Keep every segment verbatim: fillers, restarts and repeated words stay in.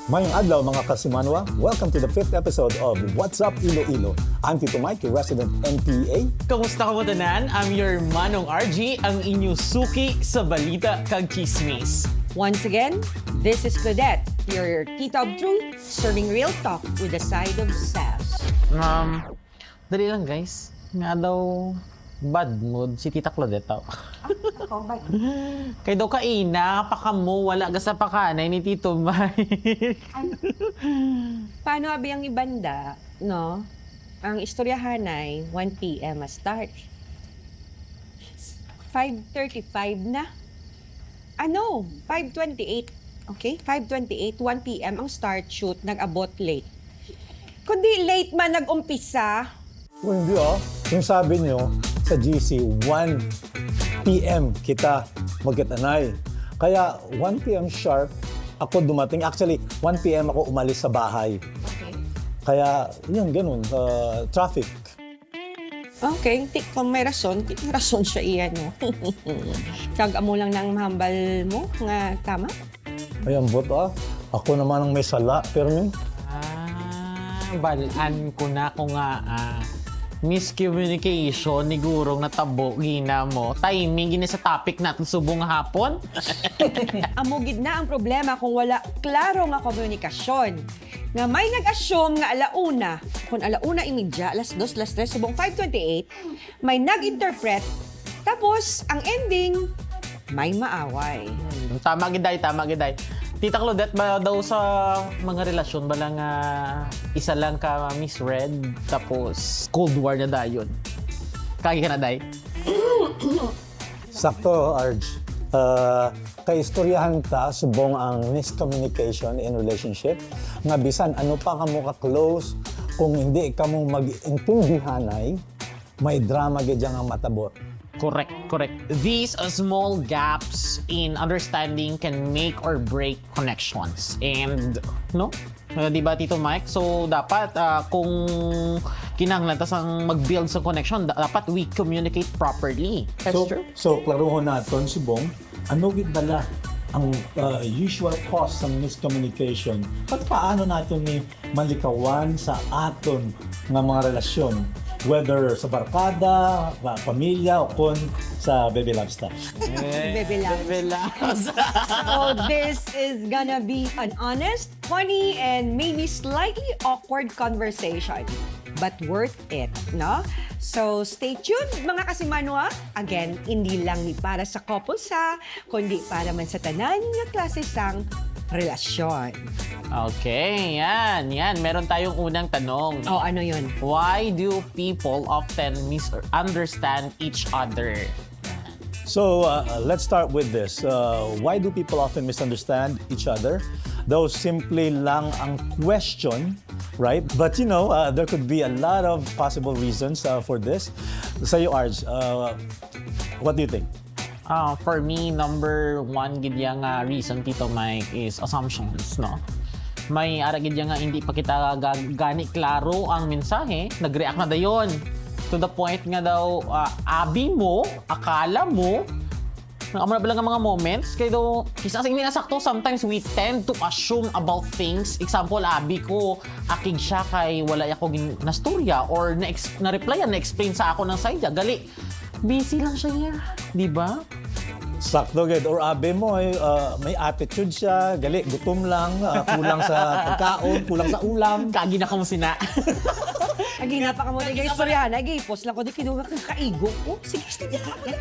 Mayong adlaw, mga kasimanwa. Welcome to the fifth episode of What's Up, Iloilo. I'm Tito Mike, your resident M P A. Kamusta kamo tanan? I'm your Manong R G, ang inyo suki sa balita kag chismis. Once again, this is Claudette, your tita of truth, serving real talk with a side of sass. Um, dali lang, guys. Nga daw bad mood si Tita Claudette, oh. Ako, bad. Kay daw kaina pa kamo, wala ka sa pakanay ni Tito Mike. Ay, paano abi ang ibanda, no? Ang istoryahanay, one P M a start. Five thirty-five na. Ano? Five twenty-eight. Okay? Five twenty-eight, one P M ang start shoot, nag-abot late. Kundi late man nag-umpisa. Oh, hindi ah. Yung sabi nyo, sa G C, one P M kita magkita-anay. Kaya one P M sharp, ako dumating. Actually, one P M ako umalis sa bahay. Okay. Kaya, yun, ganun. Uh, traffic. Okay, ti-, kung may rason, ti-, may rason siya iya, no? Kag amo lang nang mahambal mo nga tama? Ay, ambot, ah. Ako naman ang may sala, Permi. Ah, balan ko na ko nga, ah, miscommunication ni gurong natabo, gina mo. Timing gini sa topic natin subong nga hapon. Amo gid na ang problema kung wala klaro nga komunikasyon. Nga may nag-assume nga alauna, kung alauna imidya, alas dos, alas tres, subong five twenty-eight, may nag-interpret, tapos ang ending, may maaway. Hmm, tama gid, day, tama gid, day. Tita Claudette, ba daw sa mga relasyon ba lang, ah, isa lang ka misread, tapos Cold War na dayon? Kagi ka na, day? Sakto, Arj. Ah, kay istoryahan ta subong ang miscommunication in relationship, nga bisan ano pa kamo ka-close, kung hindi kamo mag-intindihanay, may drama gid dyan nga matabo. Correct, correct. These, uh, small gaps in understanding can make or break connections. And, no? Uh, di ba, Tito Mike? So, dapat, uh, kung kinahanglan ta sang mag-build sa connection, da-, dapat we communicate properly. That's so, true. So, klaruhon naton, subong, ano gid bala ang, uh, usual cause sang miscommunication? Pag paano naton ni malikawan sa aton nga mga relasyon, whether sa barkada, pa-, pamilya, o kon sa Baby Loves ta. Baby Loves. Baby Loves. So, this is gonna be an honest, funny, and maybe slightly awkward conversation, but worth it, no? So, stay tuned, mga kasimanwa. Again, hindi lang ni para sa couples, ha, kundi para man sa tanan nga klase sang relasyon. Okay, yan, yan. Meron tayong unang tanong. Oh, ano yun? Why do people often misunderstand each other? So, uh, let's start with this. Uh, why do people often misunderstand each other? Though simple lang ang question, right? But, you know, uh, there could be a lot of possible reasons, uh, for this. Sa'yo, Arj, uh, what do you think? Ah, for me, number one gid yang, ah, reason, Tito Mike, is assumptions, no? May ara gid yang nga hindi pa kita ga-, gani klaro ang mensahe, nag-react na dayon. To the point nga daw, ah, abi mo, akala mo, nga amo na pala nga mga moments, kay daw, kisa sa hindi nasakto, sometimes we tend to assume about things. Example, abi ko, akig siya kay wala ako gin-, nastorya or na-ex-, na-replyan, na-explain sa ako ng side niya. Gali, busy lang siya niya, di ba? Sakto gid. Or abi mo, eh, ah, may attitude siya, gali, gutom lang, ah, kulang sa pagkaon, kulang sa ulam. Kagi na kamo sina. Agi na pa kamo, nag-istoryahan, nag-ipos lang ko, di kinuha kang kaigo ko. Sige, sige, ako na.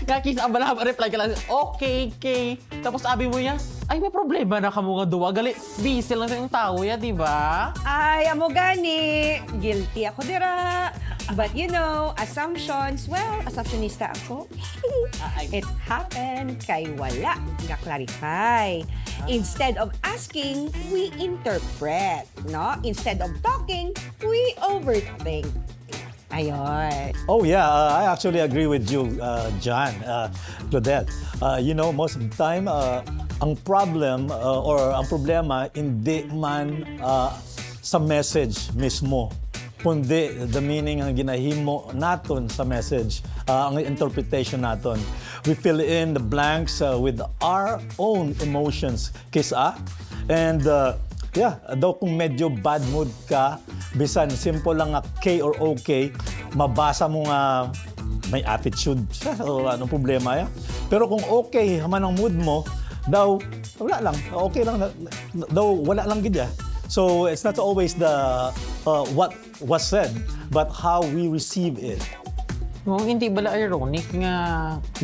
Nga, kisa ang bala, reply ka lang, "Okay, okay." Tapos abi mo niya, "Ay, may problema na kamo nga duwa. Gali, busy lang sa yung tao ya, di ba?" Ay, amo gani. Guilty ako dira. But you know, assumptions, well, assumptionista ako. Ah, ay. It happened kay wala nga clarify. Ah. Instead of asking, we interpret, no? Instead of talking, we overthink. Ayun. Oh, yeah, uh, I actually agree with you, uh, John, uh, Claudette. Uh, you know, most of the time, uh, ang problem, uh, or ang problema, hindi man, uh, sa message mismo, kundi the meaning ang ginahimo naton sa message, uh, ang interpretation naton. we fill in the blanks uh, with our own emotions, Kis, ah. And uh, yeah, daw kung medyo bad mood ka, bisan simple lang nga K or okay, mabasa mo nga may attitude. O anong problema ya? Pero kung okay man ang mood mo, daw wala lang, okay lang, na- daw wala lang gid ya. So it's not always the uh, what was said, but how we receive it. No, hindi bala ironic nga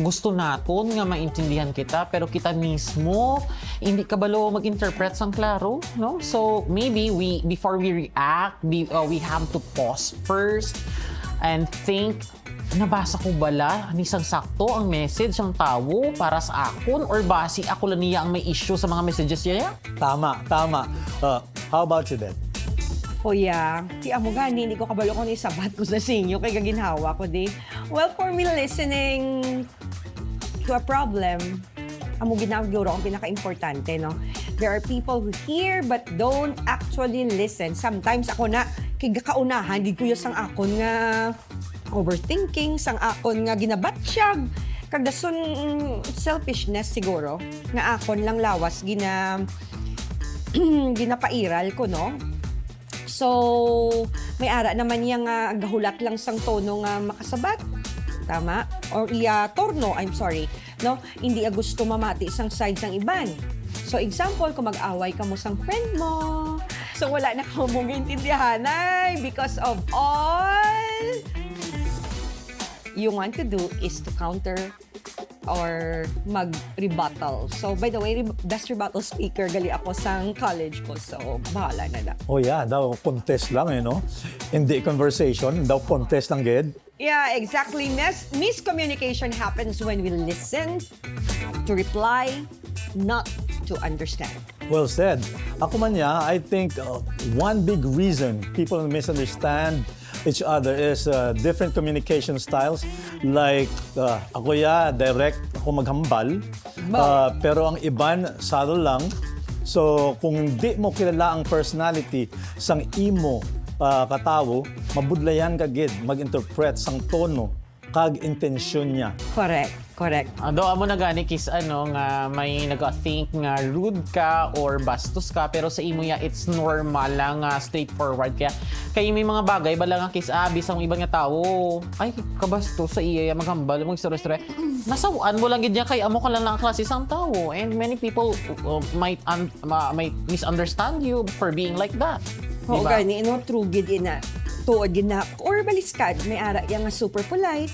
gusto naton nga maintindihan kita, pero kita mismo hindi kabalo mag-interpret sang klaro, no? So maybe we, before we react, we, uh, we have to pause first and think, nabasa ko bala ni sang sakto ang message sang tawo para sa akon, or basi ako lang niya ang may issue sa mga messages niya? Tama, tama. Uh, how about you, Deb? Kuya, si amo gani, hindi ko kabalo kung isabat ko sa sinyo kay gaginhawa ko di. Well, for me, listening to a problem, amo gid na siguro ang pinaka-importante, no? There are people who hear but don't actually listen. Sometimes ako na, kay gakaunahan gid ko sang akon nga overthinking, sang akon nga ginabatsyag. Kag dason, mm, selfishness siguro, nga akon lang lawas gina ginapairal ko, no? So, may ara naman niya nga gahulat lang sang tono nga makasabat. Tama? Or iya torno, I'm sorry. No? Hindi a gusto mamati sang side sang iban. So, example, kung mag-away ka mo sang friend mo, so wala na ka mo maintindihanay because of all you want to do is to counter or mag-rebuttal. So, by the way, reb- best rebuttal speaker gali ako sang college ko. So, bahala na lang. Oh yeah, daw contest lang eh, no? Hindi conversation, daw contest lang gid. Yeah, exactly. Mis- miscommunication happens when we listen to reply, not to understand. Well said. Ako man niya, I think uh, one big reason people misunderstand each other is uh, different communication styles. Like, uh, ako ya, direct ako maghambal. Uh, pero ang iban, subtle lang. So, kung hindi mo kilala ang personality sang imo uh, katawo, mabudlayan ka gid mag-interpret sang tono kag intensyon niya. Correct, correct. Ado, amo na gani, Kis, ano, nga may nag-think nga rude ka or bastos ka, pero sa imo ya, it's normal lang nga straightforward. Kaya, kay may mga bagay bala nga, Kis, abi sang iban nga tawo, ay, kabastos sa iya, ya, maghambal, mag-istorya-istorya. Nasaw-an mo lang gid niya kay amo ka lang ang klase sang tawo. And many people uh, might un- ma- might misunderstand you for being like that. Oo, Diba? Gani, no, true gid ina. Tuod gid na, or baliskad, may ara iya nga super polite,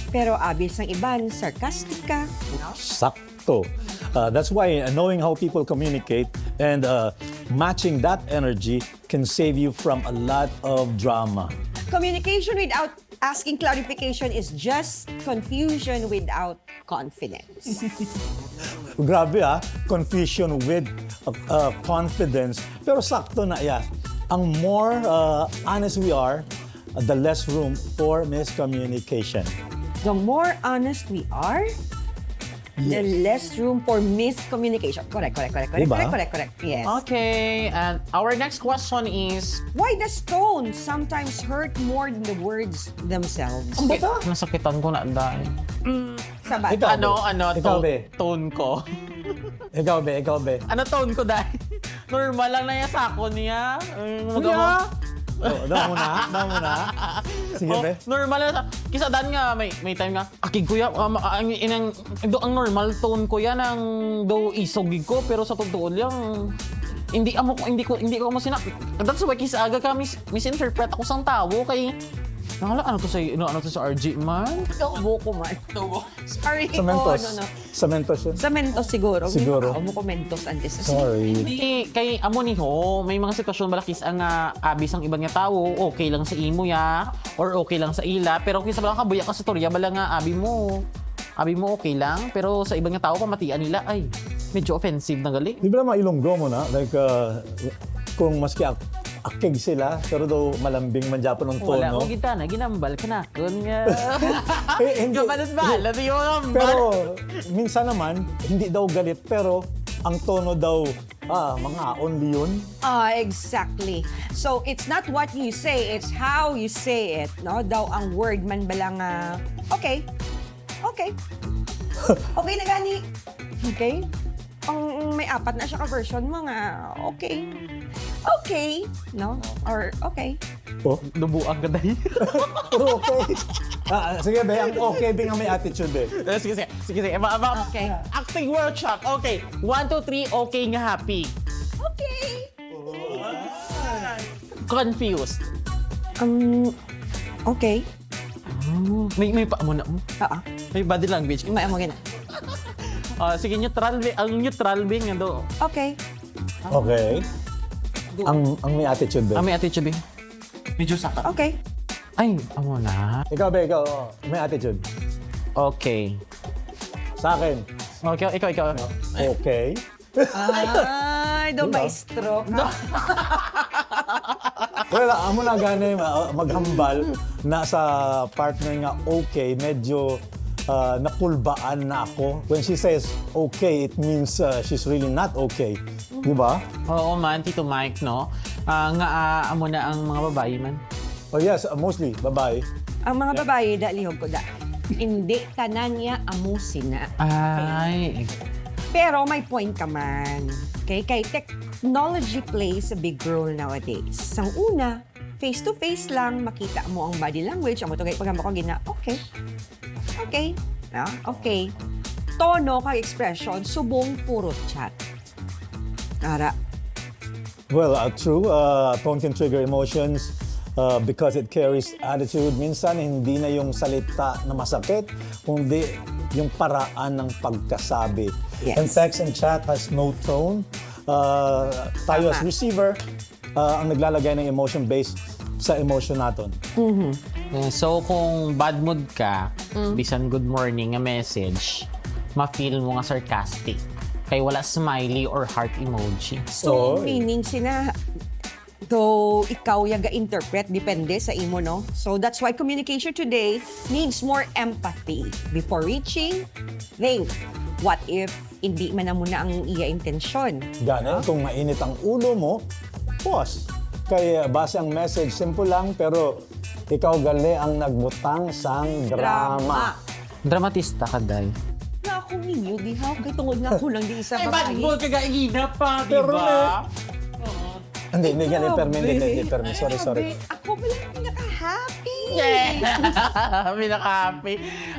pero abi sang iban, sarcastic ka. Sakto. Uh, that's why uh, knowing how people communicate and uh, matching that energy can save you from a lot of drama. Communication without asking clarification is just confusion without confidence. Grabe ah, confusion with uh, uh, confidence. Pero sakto na iya. Ang more uh, honest we are, uh, the less room for miscommunication. The more honest we are, the less room for miscommunication. Correct, correct, correct, correct, Diba? correct, correct, correct. Yes. Okay, and our next question is, Why does tone sometimes hurt more than the words themselves? nasakitan ko na, dahil. Sa ba? Ikaw, Ano, be. ano, Ikaw, to- be. Tone ko. Ikaw, be. Ikaw, be. Ano tone ko, dahil? Normal lang na yan sa ako niya. Ay, Kuya! Oh, daw mo na, daw mo na. Sige, Oh, be. Normal lang sa, kisa dan nga, may, may time nga, akig kuya, um, ang inang, do, ang normal tone ko yan, ang do isog gid ko, pero sa totoo lang, hindi amo ko, hindi ko, hindi ko mo sina, that's why kisa aga ka mis, misinterpret ako sang tawo kay, nangala, ano to sa, ano, ano to sa R G man? Taubo ko man. Sorry. Sa Mentos. Oh, no, no. Sa Mentos yun. Sa Mentos siguro. Siguro. Ako mo ko Mentos antes. Sorry. Hindi, kay amo ni ho, may mga sitwasyon bala kis ang ah, abi sang iban nga tawo, okay lang sa imo ya, or okay lang sa ila, pero kisa bala kabuya ka sa istorya bala nga abi mo, abi mo okay lang, pero sa iban nga tawo pamatian nila ay medyo offensive na gali. Di ba mga Ilonggo mo na? Like, uh, kung maski ak- akig sila, pero daw malambing man gyapon ang Wala tono. ko gitana, ginambal kanakon nga. Eh, hindi. Kabalot-balot yung mga Pero minsan naman, hindi daw galit, pero ang tono daw, ah, mga only yun. Ah, exactly. So, it's not what you say, it's how you say it, no? Daw ang word man bala nga, okay, okay. Okay na gani. Okay? Ang may apat na siya ka version mo nga, okay. Okay. No? Or okay. Oh, Nabuang ka, day. Pero okay. Ah, sige, be. Ang okay, be, nga may attitude, be. Eh, sige, sige. Sige, sige. Ma, ma, Okay. Acting workshop. Okay. One, two, three. Okay nga happy. Okay. Confused. Um, okay. May, may pa mo na mo. Oo. May body language. May amo gina. Ah, sige, neutral, be. Ang neutral, be, nga do. Okay. Okay. Ang, ang may attitude, be. Ah, may attitude, be. Medyo saka. Okay. Ay, amo na. Ikaw, be, ikaw. Oh, may attitude. Okay. Sa akin, Okay, ikaw, ikaw. Okay. Ay, do Diba? maestro ka. Well, amo na gani, ma- maghambal na sa partner nga okay, medyo ah, nakulbaan na ako. When she says okay, it means ah, she's really not okay. Di ba? Oo man, Tito Mike, no? Ah, nga, ah, amo na ang mga babayi man. Oh yes, ah, mostly, babae. Ang mga babayi, da, lihog ko da. Hindi tanan niya amo sina. Ay. Pero may point ka man. Okay? Kay technology plays a big role nowadays. Sang una, face-to-face lang, makita mo ang body language, ang matugay pagkama ko gina, okay. Okay. Ah, okay. Tono kag expression, subong puro chat. Ara. Well, uh, true. Uh, tone can trigger emotions uh, because it carries attitude. Minsan, hindi na yung salita na masakit, kundi yung paraan ng pagkasabi. Yes. And text and chat has no tone. Uh, tayo as Tama. Receiver, uh, ang naglalagay ng emotion based sa emotion naton. Eh, So, kung bad mood ka, bisan good morning nga message, ma-feel mo nga sarcastic. Kay wala smiley or heart emoji. So, Oy. meaning sina, though ikaw yung ga-interpret, depende sa imo, no? So, that's why communication today needs more empathy. Before reaching, think, what if hindi man amo na ang iya intensyon? Gani, kung mainit ang ulo mo, pause. Kay uh, base ang message, simple lang, pero ikaw gali ang nagbutang sang drama. Dramatista ka, day. Na ako ninyo, di ha? Kay tungod nga ako lang di isa Ay, bad babae. Mood ka, gaina pa, di Pero ba? Hindi, hindi, hindi, permi, hindi, hindi, hindi, permi. Sorry, sorry. Ako pala ang pinaka-happy. Pinaka-happy.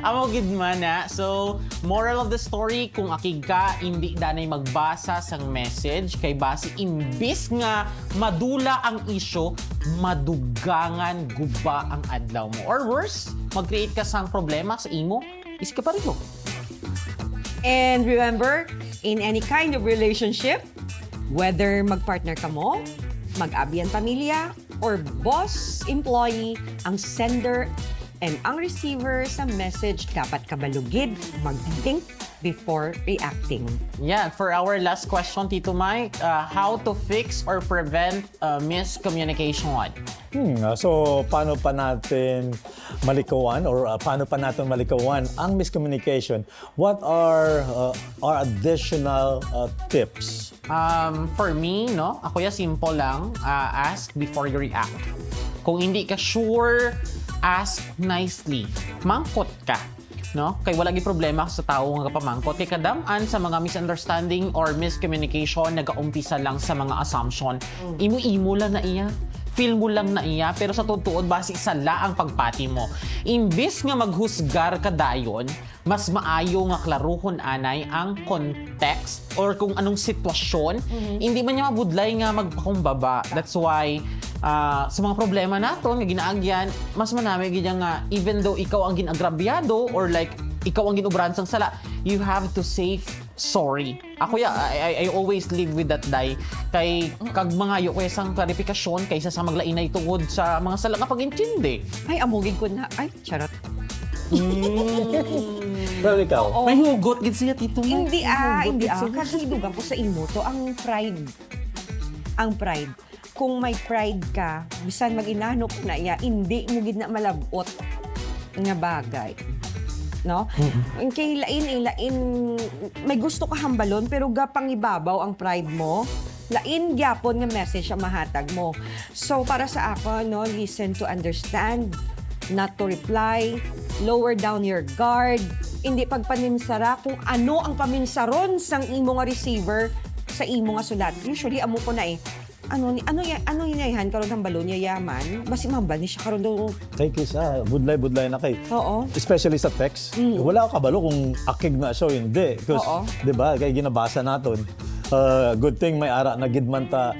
Amo gid man na. So, moral of the story, kung akig ka, hindi danay magbasa sang message, kay basi imbis nga madula ang isyu, madugangan guba ang adlaw mo. Or worse, mag-create ka sang problema sa imo iski pareho. And remember, in any kind of relationship, whether mag-partner ka mo, mag-abyan pamilya, or boss, employee, ang sender and ang receiver sa message dapat kabalugid mag-think before reacting. Yeah, for our last question, Tito Mike, uh, how to fix or prevent uh, miscommunication? Hmm, uh, so paano pa natin malikawan or uh, paano pa natin malikawan ang miscommunication? What are uh, our additional uh, tips? Um, for me, no, ako ya simple lang, uh, ask before you react. Kung hindi ka sure, ask nicely. Mangkot ka. No? Kay wala gyud problema sa tawo nga kapamangkot. Kay kadam-an sa mga misunderstanding or miscommunication nagaumpisa lang sa mga assumption. Imo-imo lang na iya. Feel mo lang na iya, pero sa tuod-tuod basi sala ang pagpati mo. Imbis nga maghusgar ka dayon, mas maayo nga klaruhon anay ang context or kung anong sitwasyon. Hindi man niya mabudlay nga magpakumbaba. That's why ah, sa mga problema naton nga ginaagyan, mas manami gid nga even though ikaw ang ginagrabyado or like ikaw ang ginubrahan sang sala, you have to say sorry. Ako ya, I, I, I always live with that, day. Kay kag mangayo ko sang klarifikasyon kaysa sa maglainay tungod sa mga sala nga pag-intindi. Ay, amugig ko na. Ay, charot. Pero ikaw, Oo. May hugot gid siya, Tito Mike. Hindi ah, May hugot hindi gid ah. siya. Kasi dugang ko sa imo to, ang pride. Ang pride. Kung may pride ka, bisan mag-inano ka na iya, hindi mo gid na malabot nga bagay. No? Kay lain eh, lain, may gusto ka hambalon, pero gapangibabaw ang pride mo. Lain gyapon nga message ang mahatag mo. So, para sa ako, no, listen to understand. not to reply, lower down your guard, hindi pagpaninsara kung ano ang paminsaron sang imo nga receiver sa imo nga sulat. Usually, amo ko na eh. Ano ni, ano ya-, ano inayhan karon ang balon niya yaman? Basi mahambal ni siya karon daw. Kay kisa, budlay-budlay na kay. Oo. Especially sa text. Mm. Wala ka kabalo kung akig na siya o hindi. Because, Oo. di ba, kay ginabasa naton. Uh, good thing may ara na gid man ta,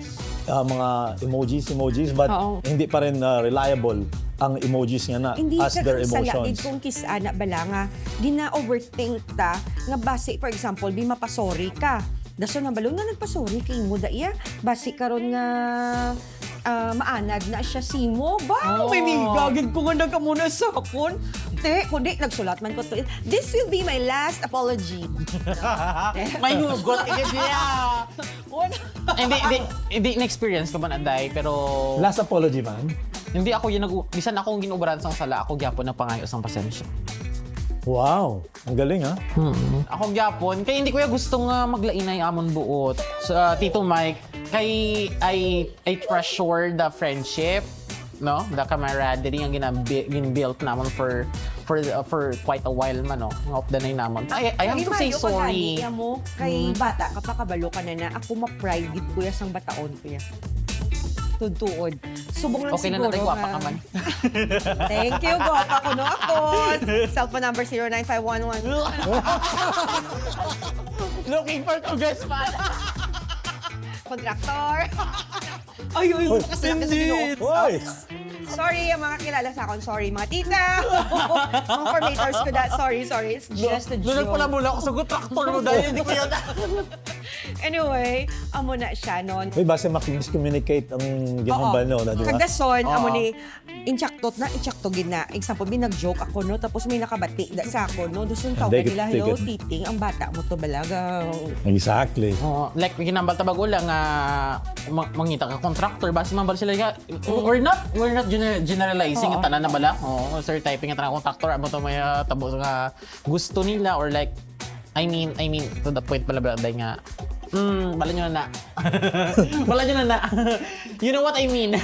uh, mga emojis, emojis, but Oo. hindi pa rin, uh, reliable ang emojis nga na Hindi as ka their kasala emotions. Gid kung kis-, ana bala nga gina-overthink ta nga basi, for example, bi mapasorry ka. Dason ang balon nga nagpasorry kay imo da iya. Basi karon nga, ah, maanad na siya simo. Ba, Oh. may migagid ko nga nagkamuna sa akon. Te, kundi nagsulat man ko to. This will be my last apology. May hugot, ikit niya. Hindi, hindi, hindi na-experience ko man, Anday, pero Last apology man? hindi ako yung nag- bisan ako ang ginubaran sang sala, ako gyapon ang pangayo sang pasensya. Wow. Ang galing, ha? Ako gyapon, kay hindi ko ya gusto nga maglainay amon buot sa Tito Mike, kay I I treasure the friendship, no? The camaraderie ang ginabi- gin-built namon for for uh, for quite a while man, no? Nga updanay namon. I, I have Hindi to say maayo ka sorry. Gani, amo, kay bata ka pa, kabalo ka na na. Ako ma-pride gid ko ya sang bataon ko ya. Tuod-tuod. Subong lang Okay na siguro natay, gwapa ka nga man. Thank you, gwapa ko, no? Ako, cellphone number zero nine five one one. Looking for congressman. Contractor. Ay, ay, Uy, kasi lang kasi indeed. Ginoo. Hoy! Sorry, ang mga kilala sa akon. Sorry, mga tita. Mga formators ko that. Sorry, sorry. It's just a Doon joke. Nagpula-mula ako sa contractor mo dahil hindi ko yun. Anyway, amo na siya, no? Uy, basta mak-, miscommunicate ang ginhambal, no? Na, di ba? Kagdason, amo Oo. ni, Intsaktot na, intsakto gid na. Example, may nag-joke ako, no? Tapos may nakabati da sa ako, no? Tapos yung tawag Hindi, nila, "Hello, tigil. Titing, ang bata mo to, balagaw." Exactly. Oh, like, ginambal ta bago lang nga ma- mangita ka contractor, basi mambal sila nga, we're not, we're not gener- generalizing Oo. Ang tanan na bala. Oh, stereotyping ang tanan contractor, amo to may ah, tabo nga gusto nila or like, I mean, I mean, to the point pala, brother, nga, mm, bala nyo na na. Bala nyo na na. You know what I mean?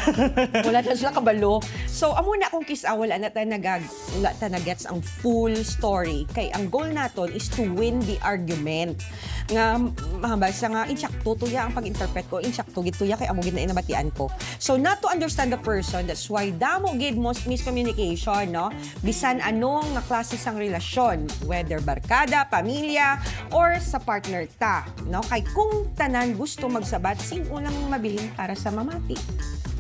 Wala na sila kabalo. So, amo na akong kis-a, wala na ta nagag-, wala ta na-gets ang full story. Kay ang goal naton is to win the argument. Nga, mahambal sa nga, insakto to ya ang pag-interpret ko, insakto gid to ya, kay amo gid na inabatian ko. So, not to understand the person, that's why damo gid mos-, miscommunication, no? Bisan ano nga klase sang relasyon, whether barkada, pamilya, or sa partner ta, no? Kay kung tanan gusto magsabat, sin-o lang mabilin para sa mamati?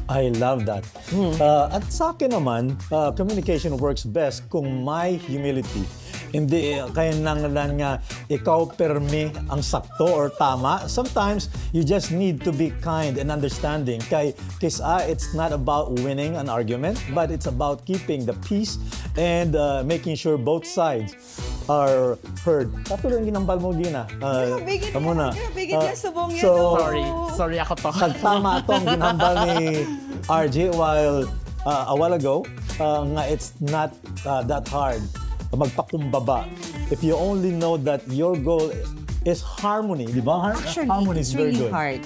I love that. Uh, at sa akin naman, uh, communication works best kung may humility. Hindi, uh, kinahanglan nga ikaw permi ang sakto or tama. Sometimes, you just need to be kind and understanding. Kay kis-a, it's not about winning an argument, but it's about keeping the peace and, uh, making sure both sides are heard. Kato lang ginambal mo, Gina. Uh, Grabe gid kamo na. Yan, grabe gid Uh, yan, subong yan, so, oh. Sorry. Sorry, ako to. Nagtama to ang ginambal ni R J while, uh, a while ago, uh, nga it's not, uh, that hard magpakumbaba. If you only know that your goal is harmony, di ba? Har- Actually, harmony is it's very really good. Hard.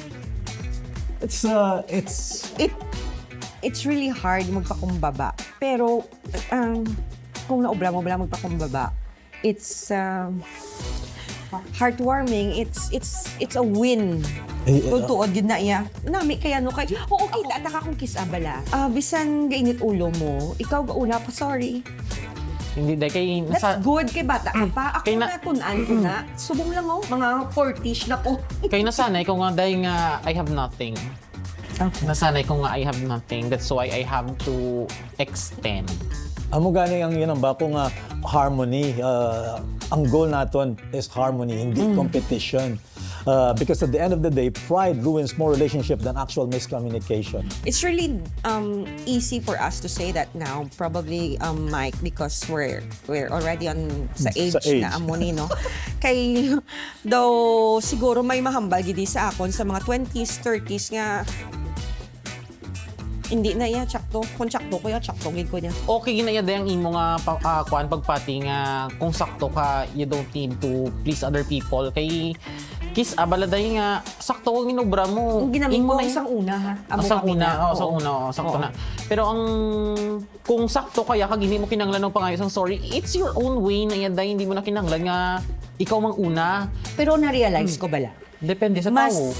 It's, uh, it's It, it's really hard magpakumbaba. Pero, um, kung naobra mo bala magpakumbaba, it's, um, heartwarming. It's, it's, it's a win. Eh, eh, Tuod-tuod gid na iya. Nami kaya no kay, oo, kita ta ka kung kis-a bala. Ah, bisan gainit ulo mo, ikaw gauna pa, sorry. Hindi, day, kay That's nasa, good kay bata ka pa. Ako kay na- natun-an ko na. Subong lang, oh, mga forty-ish na ko. Kay nasanay ko nga, day, nga I have nothing. Okay. Nasanay ko nga I have nothing. That's why I have to extend. Amo gani ang ginambal ko nga harmony. Uh, ang goal naton is harmony, hindi Mm. competition. Uh, because at the end of the day, pride ruins more relationship than actual miscommunication. It's really, um, easy for us to say that now. Probably, um, Mike, because we're we're already on sa Sa age age. Na amo ni, no? Kay Though, siguro may mahambal gid sa akon sa mga twenties, thirties nga hindi na iya tsakto. Kung tsakto ko iya, tsakto gid ko niya. Okay na iya, day, ang imo nga pa- ah, kuan, pagpati nga kung sakto ka, you don't need to please other people. Kay Kiss, abala, day, nga sakto ang inobra mo. Ang ginamit Imo ko na y- isang una, ha? Amo Sa kami una, na. Oh, sa Oo. una, oh, sakto Oo. na. Pero ang kung sakto kaya kag hindi mo kinahanglan og pangayo sang sorry, it's your own way na yan, day. Hindi mo na kinahanglan nga ikaw mang una. Pero na-realize ko bala, Depende sa mas tao.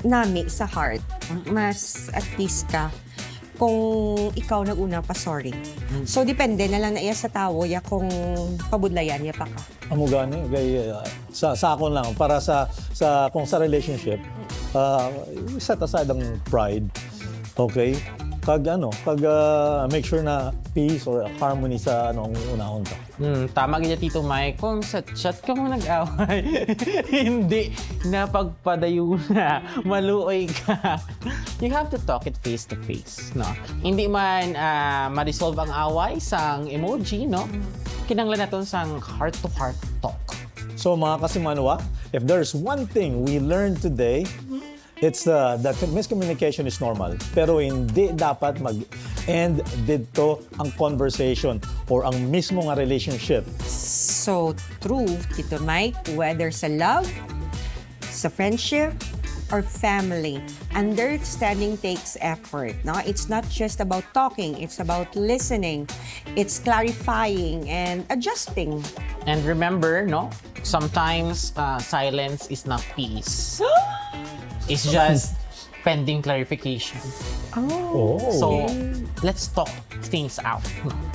nami sa heart, mas at peace ka kung ikaw nag-una pa sorry. So, depende na lang na iya sa tao, ya kung pabudlayan niya pa ka. Amo gani, kay, uh, sa, sa akon lang, para sa, sa, kung sa relationship, uh, set aside ang pride, okay? Kag ano, kag uh, make sure na peace or harmony sa ano ang unahon ta. Hmm, tama gid, Tito Mike. Kung sa chat ka mo nag-away, hindi na pagpadayuna, maluoy ka. You have to talk it face to face, no? Hindi man ah, ma-resolve ang away sang emoji, no? Kinahanglan naton sang heart to heart talk. So mga kasimanwa, if there's one thing we learned today, it's uh, that miscommunication is normal. Pero hindi dapat mag-end dito ang conversation or ang mismo nga relationship. So true, Tito Mike, whether sa love, sa friendship, or family, understanding takes effort. No, it's not just about talking, it's about listening, it's clarifying and adjusting. And remember, no? Sometimes uh, silence is not peace. It's just pending clarification. Oh. So, let's talk things out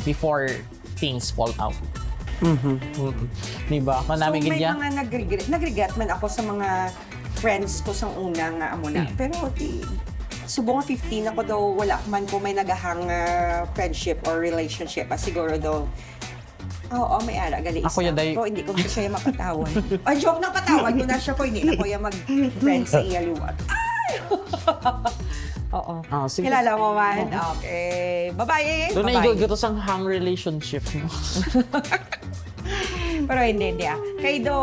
before things fall out. Mm-hmm. Di ba? So, Manami may gid yan. Mga nag-regret, nag-regret man ako sa mga friends ko sang una nga amo na. Pero di, subong nga fifteen ako daw, wala man ko may nagahang ah, friendship or relationship. Ah, siguro daw, oo, may ara gali isa. Ako yan, day. Pero hindi ko siya mapatawad. Ay, joke na, patawad ko na siya ko, hindi na ko yan mag-friend sa iya liwat. Ay! Oo. Ah, sige. Kilala mo man? Okay. Bye-bye. Doon na Bye-bye. iguguto sang hang relationship mo. Pero hindi, hindi ah. Kay do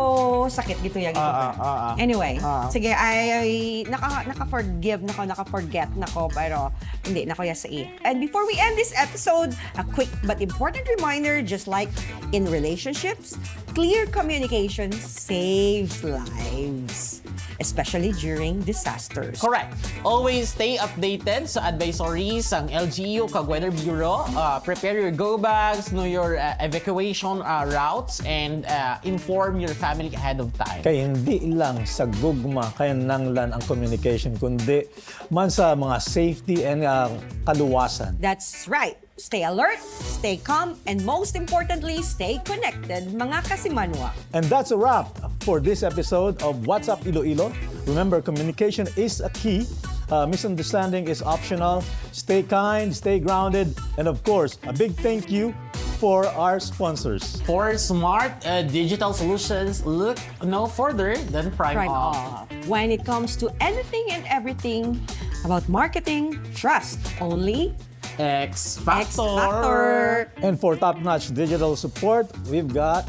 sakit gito yung Ah, ah, ah, ah. Anyway, Ah. sige, ay, ay naka, naka-forgive na ko, naka-forget na ko, pero hindi na ko ya sa iya. And before we end this episode, a quick but important reminder, just like in relationships, clear communication saves lives, especially during disasters. Correct. Always stay updated sa advisory sang L G U kag Weather Bureau. Uh, prepare your go bags, know your uh, evacuation uh, routes, and uh, inform your family ahead of time. Kay hindi lang sa gugma kinahanglan ang communication, kundi man sa mga safety and uh, kaluwasan. That's right. Stay alert, stay calm, and most importantly, stay connected, mga kasimanwa. And that's a wrap for this episode of What's Up Iloilo. Remember, communication is a key. Uh, misunderstanding is optional. Stay kind, stay grounded, and of course, a big thank you for our sponsors. For smart uh, digital solutions, look no further than Prime, Prime Off. Off. When it comes to anything and everything about marketing, trust only X X Factor. Factor. And for top-notch digital support, we've got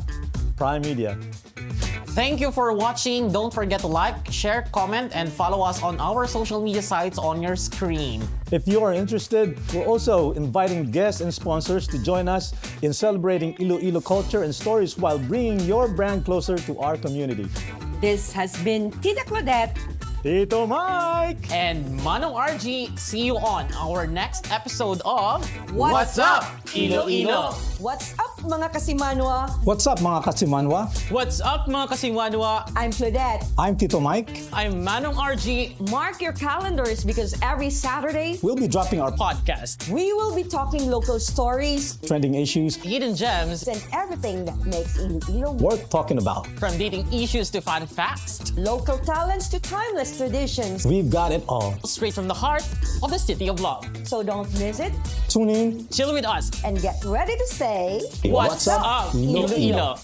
Prime Media. Thank you for watching. Don't forget to like, share, comment, and follow us on our social media sites on your screen. If you are interested, we're also inviting guests and sponsors to join us in celebrating Iloilo culture and stories while bringing your brand closer to our community. This has been Tita Claudette. Tito Mike! And Manong R G, see you on our next episode of What's Up, Iloilo? What's up, mga kasimanwa? What's up, mga kasimanwa? What's up, mga kasimanwa? I'm Claudette. I'm Tito Mike. I'm Manong R G. Mark your calendars because every Saturday, We'll be dropping our pod, Podcast. we will be talking local stories, trending issues, Hidden gems. and everything that makes Iloilo worth talking about. From dating issues to fun facts. Local talents to timeless traditions. We've got it all. Straight from the heart of the city of love. So don't miss it. Tune in. Chill with us. And get ready to say, What's up, Iloilo?